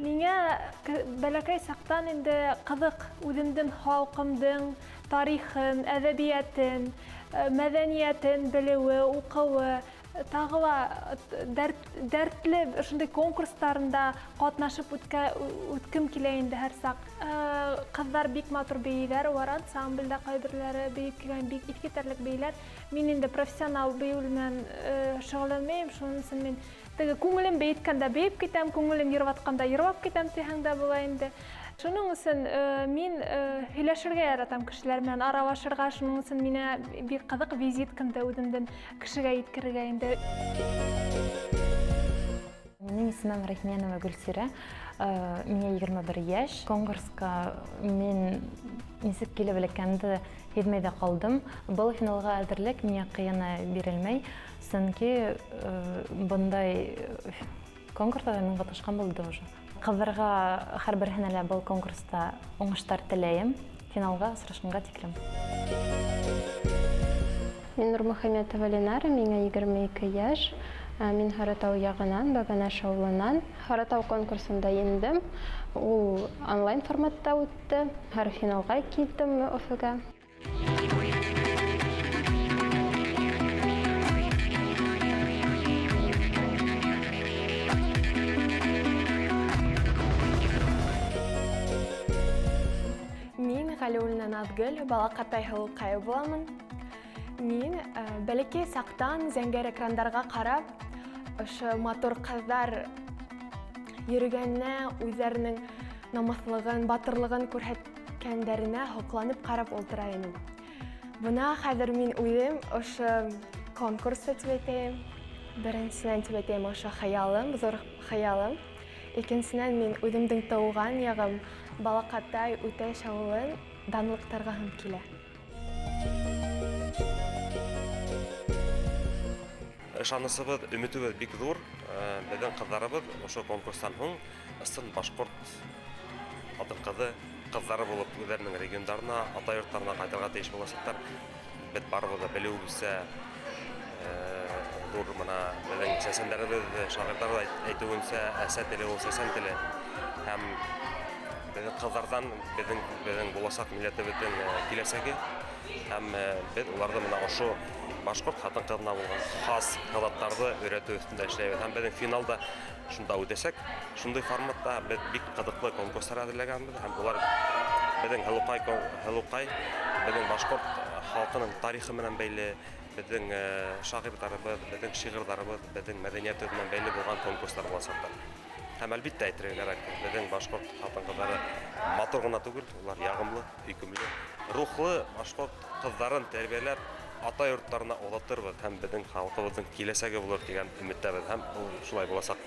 Миңә бәләкәй саҡтан инде ҡыҙыҡ үҙемдең халҡымдың тарихын, әҙәбиәтен, мәҙәниәтен белеүе, уҡыуы, тағы ла дәртле ошондай конкурстарында ҡатнашып үткем килә инде һәр саҡ. Ҡыҙҙар бик матур бейейҙәр, улар ансамблдә ҡайберләре бейеп килгән, бик иҫкитәрлек бейейләр. Мин инде профессионал бейеү менән шөғөлләнмәйем, шуның өсөн мин Теге күңелем бейеткәндә бейеп китәм, күңелем йырлатканда йырлап китәм тиһәң дә була инде. Шуның өсөн мин һөйләшергә яратам кешеләр менән аралашырға, шуның өсөн миңә бик ҡыҙыҡ визиткамды үҙемдең кешегә еткерергә инде. Минең исемем Рәхимянова Гөлсирә, миңә 21 йәш. Конкурска мин нисек килеп эләккәнемде һиҙмәй ҙә ҡалдым. Был финалға әҙерлек миңә ҡыйын бирелмәй. Сөнки бындай конкурста мин ҡатнашҡан булды уже. Ҡыҙҙарға һәр береһенә лә был конкурста уңыштар теләйем. Финалға осрашҡанға тиклем. Мин Нурмөхәмәтова Ленара, миңә 22 йәш. Мин Һарытау яғынан, Бәбәнәш ауылынан. Һарытау конкурсында еңдем. Ул онлайн форматта үтте. Һәр финалға килдем Өфөгә. Мин Ғәлиуллина Наҙгөл, Балаҡатай һылыуҡайы буламын. Мин бәләкәй саҡтан зәңгәр экрандарға ҡарап, ошо матур ҡыҙҙар йөрөгәненә, үҙҙәренең намыҫлығын, батырлығын күрһәткәндәренә һоҡланып ҡарап ултыра инем. Бына хәҙер мин үҙем ошо конкурста тип әйтәйем. Беренсенән тип әйтәйем, ошо хыялым, ҙур хыялым. Икенсенән мин үҙемдең тыуған яғым Балаҡатай Үтәш ауылын данлыҡтарғаһым килә. Ышанысыбыҙ, өмөтөбөҙ бик ҙур. Беҙҙең ҡыҙҙарыбыҙ ошо конкурстан һуң ысын башҡорт ҡатын-ҡыҙы ҡыҙҙары булып үҙҙәренең региондарына, ата йорттарына ҡайтырға тейеш буласаҡтар. Беҙ барыбыҙ ҙа белеүебеҙсә, ҙур бына беҙҙең сәсәндәребеҙ, шағирҙар ҙа әйтеүенсә, әсә теле ул сәсән теле. Һәм беҙҙең ҡыҙҙарҙан беҙҙең буласаҡ милләтебеҙҙең киләсәге. Һәм беҙ уларҙы бына ошо башҡорт ҡатын-ҡыҙына булған хас һыҙаттарҙы өйрәтеү өҫтөндә эшләйбеҙ. Һәм беҙҙең финалда шунда үтәсәк. Шундай форматта беҙ бик ҡыҙыҡлы конкурстар әҙерләгәнбеҙ. Һәм улар беҙҙең һылыуҡай, беҙҙең башҡорт халҡының тарихы менән бәйле, беҙҙең шағирҙарыбыҙ, беҙҙең шиғырҙарыбыҙ, беҙҙең мәҙәниәтебеҙ менән бәйле булған конкурстар буласаҡтар. Һәм әлбиттә әйтергә кәрәк, беҙҙең башҡорт ҡатын-ҡыҙҙары матур ғына түгел, улар яғымлы, һөйкөмлө, рухлы башҡорт ҡыҙҙарын тәрбиәләп ата йорттарына оҙатырбыҙ һәм беҙҙең халҡыбыҙҙың киләсәге булыр тигән өмөттәбеҙ, һәм ул шулай буласаҡ.